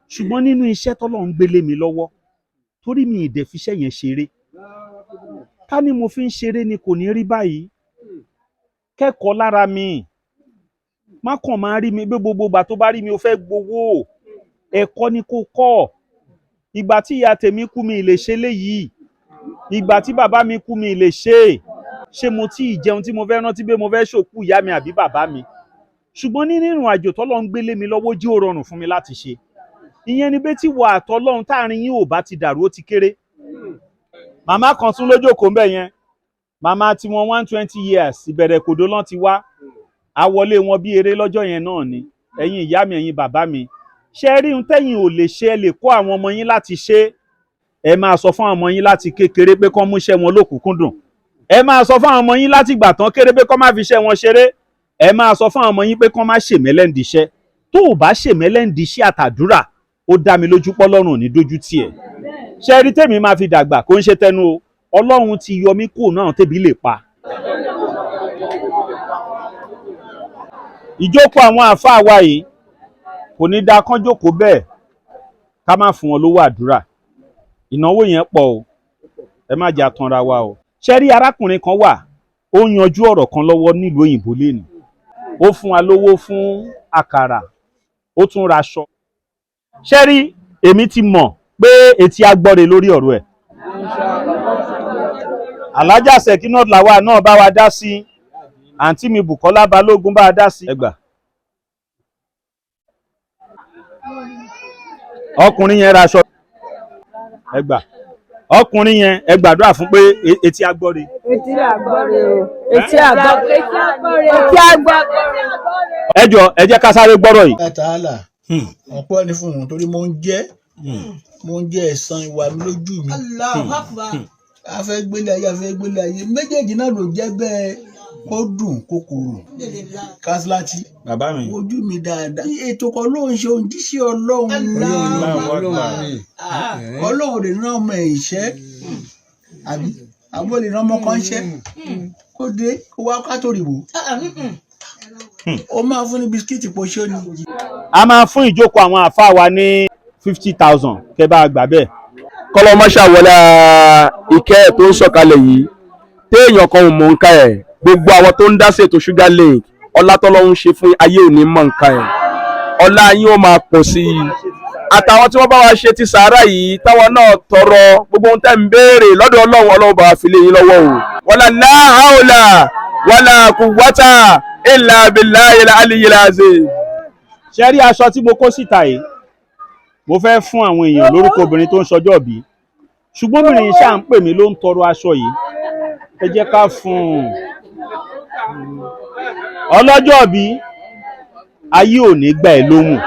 ṣùgbọ́n nínú iṣẹ́ tọ́lọ́run gbélé mi lọ́wọ́, torí mi ì dẹ̀ fiṣẹ́ yẹn ṣeré. Ká ní mo fi ń ṣeré ni, kò ní rí báyìí. Kẹ́kọ̀ọ́ lára mi, má kàn máa rí mi bí gbogbo ìgbà tó bá rí mi ó fẹ́ gbowó. Ẹ̀kọ́ ni kò kọ́. Ìgbà tí ìyá tèmi kú, mi lè ṣe léyìí. Ìgbà tí bàbá mi kú, mi lè ṣe é. Ṣé mo tí ì jẹun tí mo fẹ́ rántí pé mo fẹ́ ṣòkú ìyá mi àbí bàbá mi? Ṣùgbọ́n nínú ìrìn àjò tọ́lọ́ ń gbélé mi lọ́wọ́, jí ó rọrùn fún mi láti ṣe. Ìyẹn ni pé tí wà àtọ́lọ́run táàrin yín ò bá ti dàrú, ó ti kéré. Màmá kan tún lójókòó ńbẹ̀ yẹn, màmá tiwọn 120 years, ìbẹ̀rẹ̀ kòdó lọ́n ti wá àwọlé wọn bí eré lọ́jọ́ yẹn náà ni. Ẹ̀yin ìyá mi, ẹ̀yin bàbá mi, ṣe rí ohun tẹ́yin ò lè ṣe, ẹ lè kó àwọn ọmọ yín láti ṣe. Ẹ máa sọ fún àwọn ọmọ yín láti kékeré pé kán múṣẹ́ wọn lókùnkúndùn. Ẹ máa sọ fún àwọn ọmọ yín láti ìgbà tán kéré pé kán má fi ṣẹ́ wọn ṣeré. Ẹ máa sọ fún àwọn ọmọ yín pé kán má ṣèmẹ́lẹ́ ń diṣẹ́. Tó o bá ṣèmẹ́lẹ́ ń diṣẹ́ àtàdúrà, ó dá mi lójú pọ́lọ́run ò ní dójú tì ẹ́. Ṣe rí tèmi máa fi dàgbà, kó ń ṣe tẹnu o, Ọlọ́run ti yọ mí kúrò náà tèmi lè pa. Ìjókòó àwọn àáfàá wa yìí kò ní dáa kán jókòó bẹ́ẹ̀ ká má fún wọn lówó àdúrà. Ìnáwó yẹn pọ̀ o, ẹ má jà tanra wa o. Ṣe rí arákùnrin kan wà, ó ń yanjú ọ̀rọ̀ kan lọ́wọ́ nílùú òyìnbó lẹ́nu. Ó fún wa lówó fún àkàrà, ó tún raṣọ. Ṣe rí èmi ti mọ̀ pé etí agbọ́re lórí ọ̀rọ̀ ẹ̀. Alhaja Sekinat Lawal náà bá wa dá sí, àǹtí mi Bukola Balógun bá wa dá sí. Ẹ gbà. Ọkùnrin yẹn ra aṣọ. Ẹ gbà. Ọkùnrin yẹn, ẹ gbàdúrà fún pé etí agbọ́re. Etí àgbọ́re o, etí àgbọ́re, etí àgbọ́re. Ẹ jọ, ẹ jẹ́ ká sáré gbọ́rọ̀ yìí. Tààlà, ọpẹ́ ni fún un torí mo ń jẹ́ ẹ̀san ìwà mi lójú mi. A fẹ́ gbélé ayé, a fẹ́ gbélé ayé, méjèèjì náà ló jẹ́ bẹ́ẹ̀, kó dùn kó korò. Kásíláàtì. Bàbá mi. Ojú mi dáadáa. Ètò kan ló ń ṣe ohun jíṣẹ́ Ọlọ́run. Ọlọ́run lè rán ọmọ ẹ̀ iṣẹ́, àbí àbó lè rán ọmọ kan iṣẹ́ kó dé kó wá kátó rìbò. Ó máa fún ní bisikíìtì pọ̀ṣọ́ ni. A máa fún ìjókòó àwọn àáfàá wa ní 50,000, kẹ́ bá a gbà bẹ́ẹ̀. Kọ́lọ́mọṣà wọlé ìkẹ́ ẹ̀ tó ń sọ̀kalẹ̀ yìí, téèyàn kan ò mọ̀ nǹkan ẹ̀. Gbogbo àwọn tó ń dá ṣètò Sugar Link, ọlá tọ́lọ́hún ṣe fún ayé òní mọ̀ nǹkan ẹ̀, ọlá yín ó máa pọ̀ sí i. Àtàwọn tí wọ́n bá wa ṣe ti sàárà yìí, táwọn náà tọrọ gbogbo ohun tẹ́ ń béèrè lọ́dọ̀ Ọlọ́run, Ọlọ́run bá wa fi lé yín lọ́wọ́ o. Wala la haula wala quwwata illa billahi al-aliyyil azim. Ṣe rí aṣọ tí mo kó síta yìí, mo fẹ́ fún àwọn èèyàn lórúkọ obìnrin tó ń ṣọjọ́ ìbí, ṣùgbọ́n obìnrin yìí ṣáà ń pè mí, ló ń tọrọ aṣọ yìí. Ẹ jẹ́ ká fún un. Ọlọ́jọ́ ìbí, ayé ò ní gbà ẹ́ lóhùn.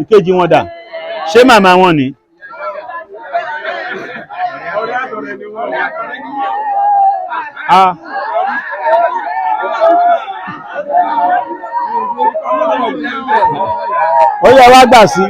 Ìkejì wọn dà? Ṣé màmá wọn ni? Ah. Ó yẹ wá gbà sí.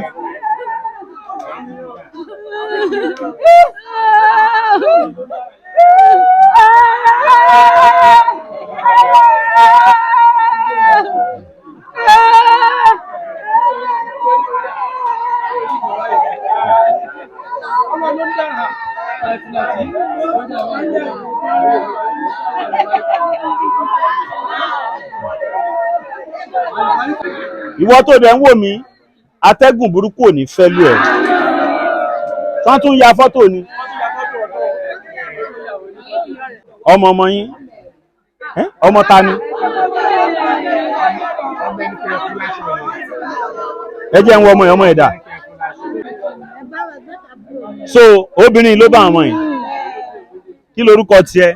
Ìwọ tó dẹ̀ ń wò mí, atẹ́gùn burúkú ò ní fẹ́ lù ẹ́. Tán tún ya fọ́tò ni ọmọ ọmọ yín. Ẹ́, ọmọ ta ni? Ẹ jẹ́ ń wọ ọmọ yẹn, ọmọ ẹ̀dá. So obìnrin ló bá ọmọ yìí. Kí lorúkọ tiẹ̀?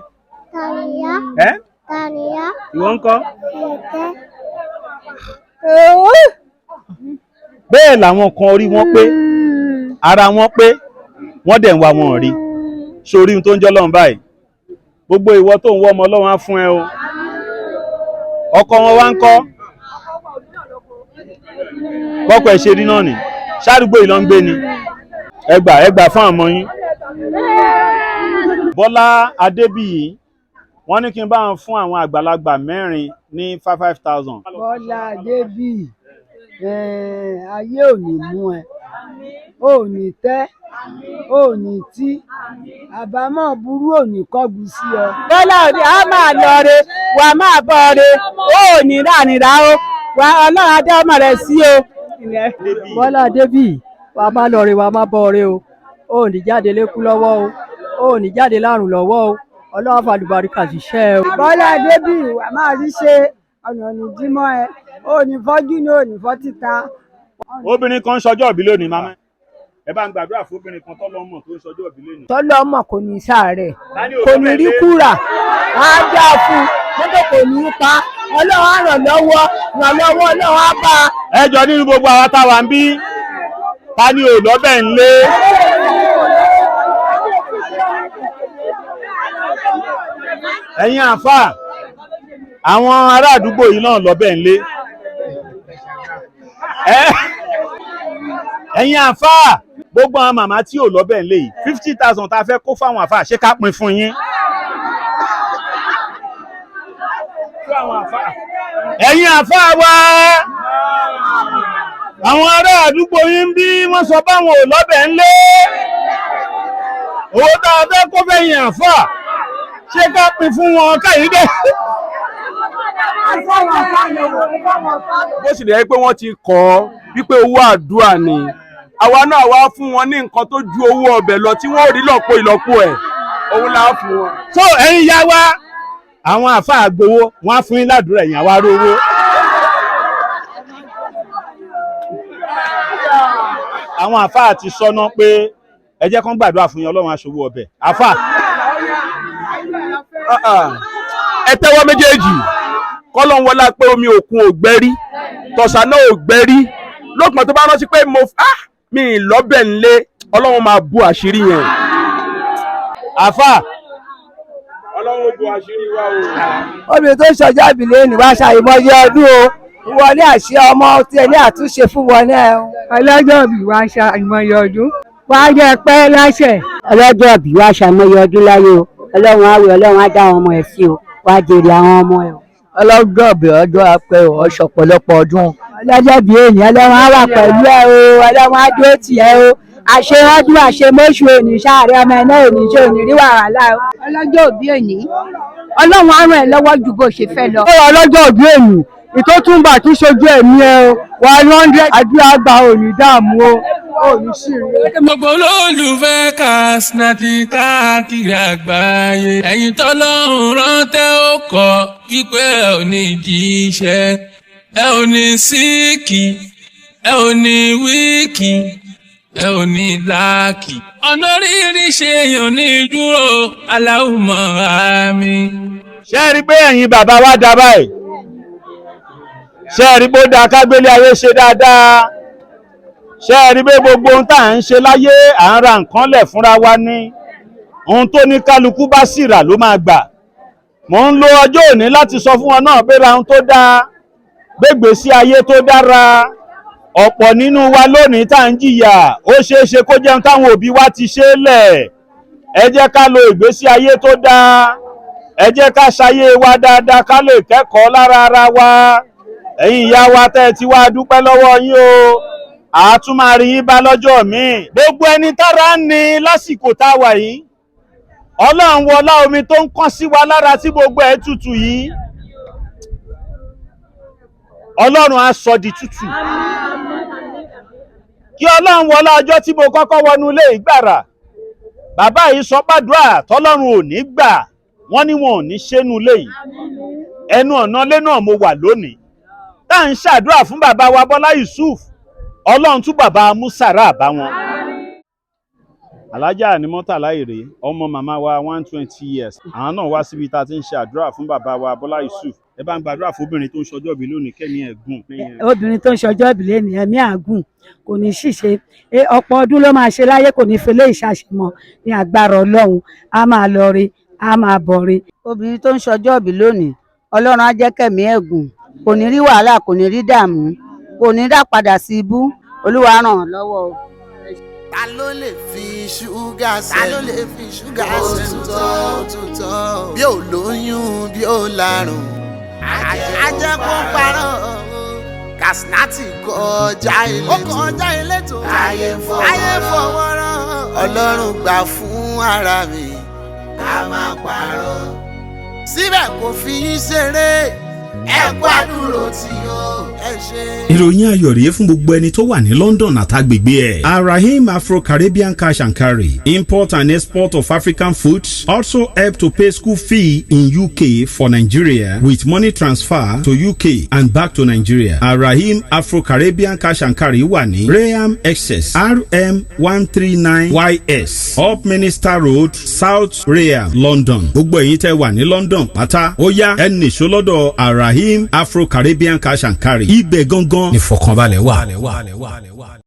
Tàníyá. Ẹ́. Tàníyá. Ìwọ ńkọ́? Kẹ̀kẹ́. Bẹ́ẹ̀ làwọn kan orí wọn pé, ara wọn pé, wọ́n dẹ̀ ń wá wọn rí sórí ohun tó ń jọ́ lọ́run báyìí. Gbogbo ìwọ tó ń wọ́ ọmọ, Ọlọ́run á fún ẹ o. Ọkọ wọn wá ń kọ́ bọ́kọ̀ ẹ̀ ṣe rí náà nì ṣáàdúgbò yìí ló ń gbé ni. Ẹ gbà, ẹ gbà fún àmọ́ yín. Bọ́lá Adébíyì, wọ́n ní kí n bá wọn fún àwọn àgbàlagbà mẹ́rin ní 5,500. Bọ́lá Adébíyì, ayé ò ní mú ẹ, ò ní tẹ́, ò ní tí, àbámọ̀ burú ò ní kọ́gun sí ọ. Bọ́lá òde á máa lọ re, wà á máa bọ̀ re, ó ò ní rànìrà o, wà Ọlọ́run á dá ọmọ rẹ̀ sí o. Bọ́lá Adébíyì, wà á máa lọ re, wà á máa bọ̀ re o, ò ní jáde lékú lọ́wọ́ o, ò ní jáde lárùn lọ́wọ́ o, Ọlọ́run á fàlùbáríkà síṣẹ́ o. Bọ́lá Adébíyì, wà máa rí ṣe, ọ̀nà ò ní dímọ́ ẹ, ò ní fọ́jú ní, ò ní fọ́ títa. Obìnrin kan ń ṣọjọ́ ìbí lónìí. Màmá, ẹ bá ń gbàdúrà fún obìnrin kan tọ́lọ́mọ̀ tó ń ṣọjọ́ ìbí lónìí. Tọ́lọ́mọ̀ kò ní sàárẹ̀, kò ní rí kúrà, á dá fún un, mọ́tò kò ní í pa, Ọlọ́run á ràn lọ́wọ́, ràn lọ́wọ́, Ọlọ́run á bá a. Ẹ jọ, nínú gbogbo àwa táwa ń bí, ta ni ò lọ́bẹ̀ ń lé? Ẹ̀yin àáfàá, àwọn ará àdúgbò yìí náà lọ́bẹ̀ ń lé. Ẹ̀yin àáfàá, gbogbo àwọn màmá tí ò lọ́bẹ̀ ń lé yìí, 50,000 tá a fẹ́ kó fáwọn àáfàá, ṣé ká pín fún yín? Ẹ̀yin àáfàá wa, àwọn ará àdúgbò yín ń bí, wọ́n sọ báwọn ò lọ́bẹ̀ ń lé. Owó tá a fẹ́ kó fẹ̀yìn àáfàá, ṣé ká pín fún wọn káyìí dẹ́? Bó sì lè pé wọ́n ti kọ́ ọ wípé owó àdúrà ni, àwa náà wá fún wọn ní nǹkan tó ju owó ọbẹ̀ lọ tí wọ́n ò rí lọ́pọ̀ ìlọ́po ẹ̀. Òun là á fún wọn. So ẹ̀yin yá wa, àwọn àáfàá gbowó, wọ́n á fún yín ládùúrà, ẹ̀yin àwa rówó. Àwọn àáfàá ti sọnà pé ẹ jẹ́ kán gbàdúrà fún yín, Ọlọ́run aṣòwò ọbẹ̀ àáfàá. Ẹ tẹ́wọ́ méjèèjì, kọ́lọ́n wọlá pé omi òkun ò gbẹ́rí, tọ̀sà náà ò gbẹ́rí. Lópin tó bá rántí pé mo mi ì lọ́bẹ̀ ńlé, Ọlọ́run máa bu àṣírí yẹn. Àáfàá. Ọlọ́run ó bu àṣírí wa o. Obìnrin tó ń ṣọjọ́ ìbílẹ̀ ní wàá ṣàìmọye ọdún o, wọ ní àṣẹ ọmọ tí ẹ ní àtúnṣe fún wọn náà. Ọlọ́jọ́ ìbí wa ṣàìmọye ọdún, wàá jẹ pẹ́ láṣẹ. Ọlọ́jọ́ ìbí wa ṣàìmọye ọdún láyé o. Ọlọ́run á wẹ̀, Ọlọ́run á dá àwọn ọmọ ẹ̀ sí o, wàá jèrè àwọn ọmọ ẹ̀ o. Ọlọ́jọ́ ìbí ọjọ́ apẹ́ ọ̀ṣọ́ ọ̀pọ̀lọpọ̀ ọdún. Ọlọ́jọ́ ìbí ènìyàn, Ọlọ́run á wà pẹ̀lú ẹ o, Ọlọ́run á dúró tì ẹ o, àṣeyọdún àṣemóṣù òní sáré ọmọ ẹ náà òní ṣe òní rí wàhálà o. Ọlọ́jọ́ òbí òní, Ọlọ́run á ràn ẹ́ lọ́wọ́ ju bó ṣe fẹ́ lọ. Ọlọ́jọ́ òbí ènì ìtótúnbà tún ṣojú ẹ̀mí ẹ o, 100 àdúrà gba, òní dààmú o, òní sì rí. Gbogbo olólùfẹ́ Katsina káàkiri àgbáyé, ẹ̀yin tọ́lọ́run rántẹ́ ó kọ wípé ẹ ò ní jíṣẹ́, ẹ ò ní sick, ẹ ò ní weak, ẹ ò ní lack. Ọ̀nà rírí ṣe èèyàn ní dúró aláwùmọ̀ àmì. Ṣé ẹ rí pé ẹ̀yin bàbá wa dá báyìí? Ṣé ẹ rí pé ó dáa kágbélé ayé ṣe dáadáa? Ṣé ẹ rí pé gbogbo ohun tá à ń ṣe láyé, à ń ra nǹkan lẹ̀ fúnra wa ní ohun tó ní kálukú bá sì rà ló máa gbà. Mò ń lo ọjọ́ òní láti sọ fún wọn náà pé ra ohun tó dáa, gbégbé sí ayé tó dára. Ọ̀pọ̀ nínú wa lónìí tá à ń jìyà, ó ṣeé ṣe kó jẹun táwọn òbí wa ti ṣe é lẹ̀. Ẹ jẹ́ ká lo ìgbésí ayé tó dáa, ẹ jẹ́ ká ṣayé wa dáadáa, ká lè kẹ́kọ̀ọ́ lára ara wa. Ẹ̀yin ìyá wa tẹ́ ẹ ti wá, dúpẹ́ lọ́wọ́ yín o, àátún máa rí yín bá lọ́jọ́ míì. Gbogbo ẹni tára ń ní lásìkò tá a wà yìí, Ọlọ́run wọlá omi tó ń kán sí wa lára tí gbogbo ẹ̀ tutù yìí, Ọlọ́run á sọ di tútù. Kí Ọlọ́run wọlá ọjọ́ tí mo kọ́kọ́ wọnú ilé ìgbàrà, bàbá yìí sọ pàdúrà tọ́lọ́run ò ní gbà, wọ́n ní wọn ò ní ṣẹ́nu ilé yìí. Ẹnu ọ̀nà ilé náà mo wà lónìí tá à ń ṣàdúrà fún bàbá wa Bọ́lá Yusuf, Ọlọ́run tún bàbá Musara bá wọn. Alájà ní mọ́tàlá èrè ọmọ màmá wa 120 years, àwọn náà wá síbi tá a ti ń ṣe àdúrà fún bàbá wa Bọ́lá Yusuf. Ẹ bá ń gbàdúrà fún obìnrin tó ń ṣọjọ́ ìbí lónìí, kẹ́mi ẹ̀ gùn. Obìnrin tó ń ṣọjọ́ ìbí lónìí, ẹ̀mí àgùn, kò ní ṣìṣe. Ọ̀pọ̀ ọdún ló máa ṣe láyé, kò ní fẹlẹ́ ìṣàṣemọ̀ ní agbára Ọlọ́run. Á máa lọ rí, á máa bọ̀ rí. Obìnrin tó ń ṣọjọ́ ìbí lónìí, Ọlọ́run á jẹ́ kẹ̀mí ẹ̀ gùn, kò ní rí wàhálà, kò ní rí dààmú, kò ní dá padà sí ibú. Olúwa ràn án lọ́wọ́ o. Ta ló lè fi ṣúgà sẹ́nu? Ta ló lè fi ṣúgà sẹ́nu? Òtútọ́ bí ò lóyún, bí ò lárùn, ajẹ́ kó parọ́. Katsina kọjá ilé tó, ó kọjá ilé tó, ayé fọwọ́ rán. Ọlọ́run gbà fún ara mi ká má parọ́, síbẹ̀ kò fi yín ṣeré. Ẹ kú àdúró tí ó ẹ ṣe. Ìròyìn ayọ̀ rèé fún gbogbo ẹni tó wà ní London àtàgbègbè ẹ̀. Arahim Afro-Caribbean Cash and Carry, import and export of African foods, also help to pay school fee in UK for Nigeria with money transfer to UK and back to Nigeria. Arahim Afro-Caribbean Cash and Carry wà ní Rainham, Essex, RM 139 YS, Upminster Road, South Rainham, London. Gbogbo ẹ̀yin tẹ́ wà ní London pátá, ó yá, ẹ nìṣó lọ́dọ̀ Arahim Afro-Caribbean Cash and Carry. Ibẹ̀ gangan ìfọ̀kànbalẹ̀ wà.